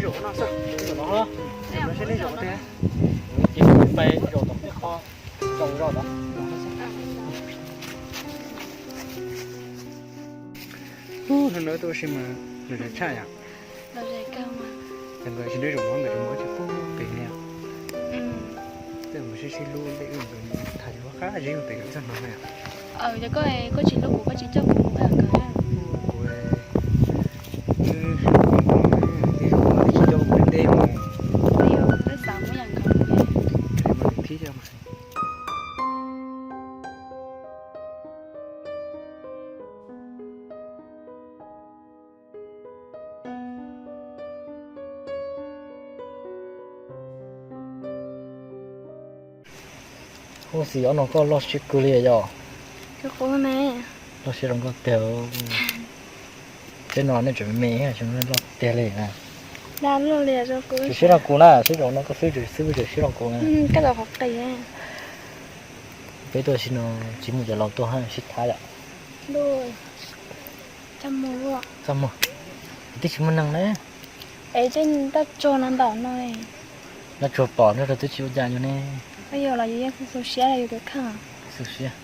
Ces peb zaum tom tej qho zoo zog ntawd. Hnub no tuaj ua si mas lom zem tshaj yom. Ces nkawd tsis nyob zoo no nkawd tseem mus tsis pub pem ne. Tej mus sib sib hlub tej wb nkawd mus tham ces ua qab zib mus pem nkawd txoj hnov na. Yog koj, koj tsis hlub kuv koj tsis coj kuv mus nkawd. Kuv, wb, wb tsis coj kuv ntev mus. Wb xav muab yam nkawd. Huj, xim ob no koj loj siab kawg li yom. Loj siab rau nkauj tiag. Teb no nej tseem me, loj tiag li. Tseem siab rau kuv na, siab rau no koj xwb, xwb tseem siab rau kuv na. Peb tuaj si no tsis muaj cov laus tuaj sib thab yom. Txaj muag, twb tsis muaj neeg na. Es tej tab tsuag no ntawm no, no tsuag pom nrog rau twb tsis ua cas yus ne. Yog los yus yeej xu siab yus tus kheej. Xu siab.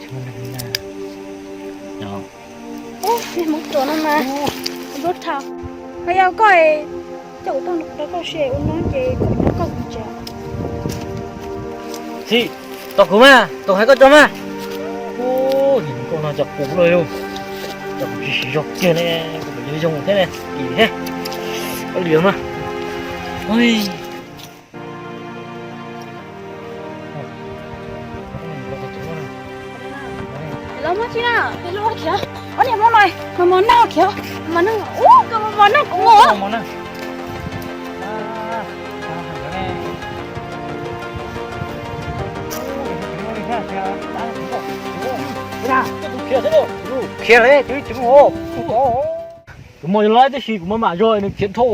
Tsis muaj neeg li na. Ub, niag hmoob ruam no mas, hlub dhau. Ho yog koj coj kuv tuaj nrog koj si ua no ces kom nyob koj kuv tsev. Txhim, tos kuv mas, tos hais koj tso mas. Ub, niag hmoob ruam no cov qus loj li, cov qus tsis siv zog kiag ne, kuv pom zoo zoo thiab ne, kim thiab. Koj liam mas. Los muab tsi na, peb lub khiav. Ob niag hmoob no, mos mos nag khiav, mos mos nag, ub, koj mos mos nag kuv mus. Khiav li, tus ib tsev mus. Tus mos yog laib tib si kuv maj mam zog nws khiav dhau.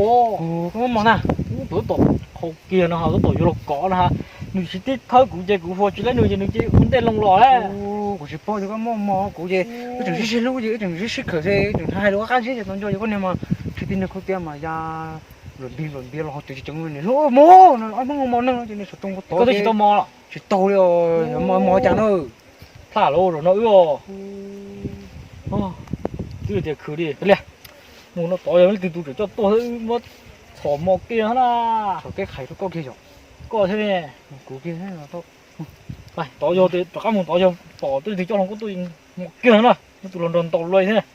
Tus tab tom qhau kiag no ha, tab tom yuav los kov no ha. Nws tsis tib thawb kuv ces kuv hu tsis laib nws ces nws cia ua ntej loo los. Kuv tsis paub ces koj muaj mos kuv ces wb tseem sib sib hlub ces wb tseem sib sib khawm ces wb tseem hais lus qab zib ces tau nco ces koj niag mas tsis tib niag khaub tiab mas ya luam npig luam npias los ho tseem tsis tseem niam hlub mus no ob hmoob mos neeg no ces niag saum too tod tsis tau mos, tsis tau li os, mos cas na. Thaj lawm zaum no wb os. Twb tias khwv li li. Mus no tod yog leej twg tus tseem coj tuaj wb muab txhom mos kiag na. Txhom teb qhais rau koj kiag yom. Koj thiab ne. Kuv kiag. Tod yog rov qab mus tod yog pom twb leej twg coj hluas nkauj tuaj mos kiag na. Muab tus hluas nraug ntaus luaj thiab.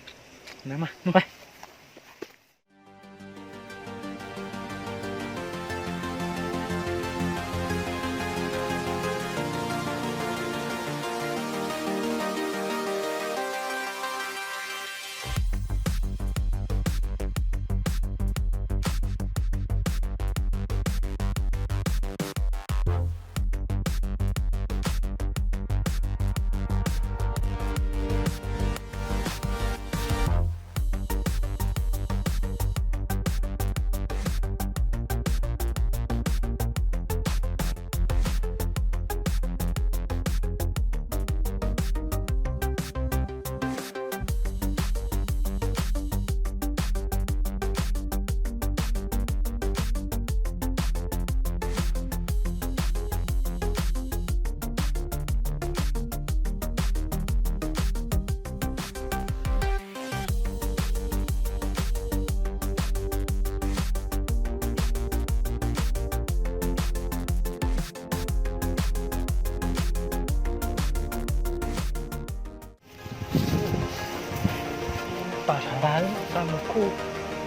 Pas sab ntag, mus kuj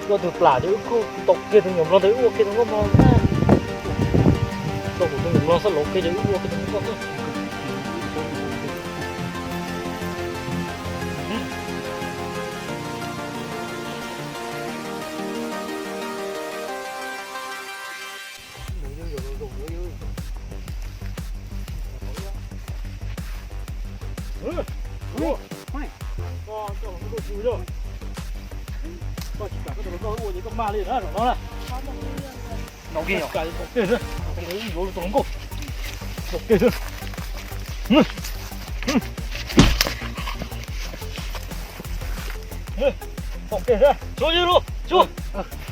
ua tus plam ces wb kuj ntaus kiag tus nyuam nplog ntawd wb ua kiag tus nkauj mog na. Tau kuv tus nyuam nplog xab lauv kiag ces wb ua kiag tus nkauj mog.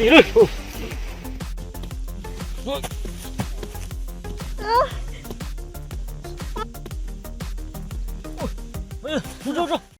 li lawm. Mus, mus, mus.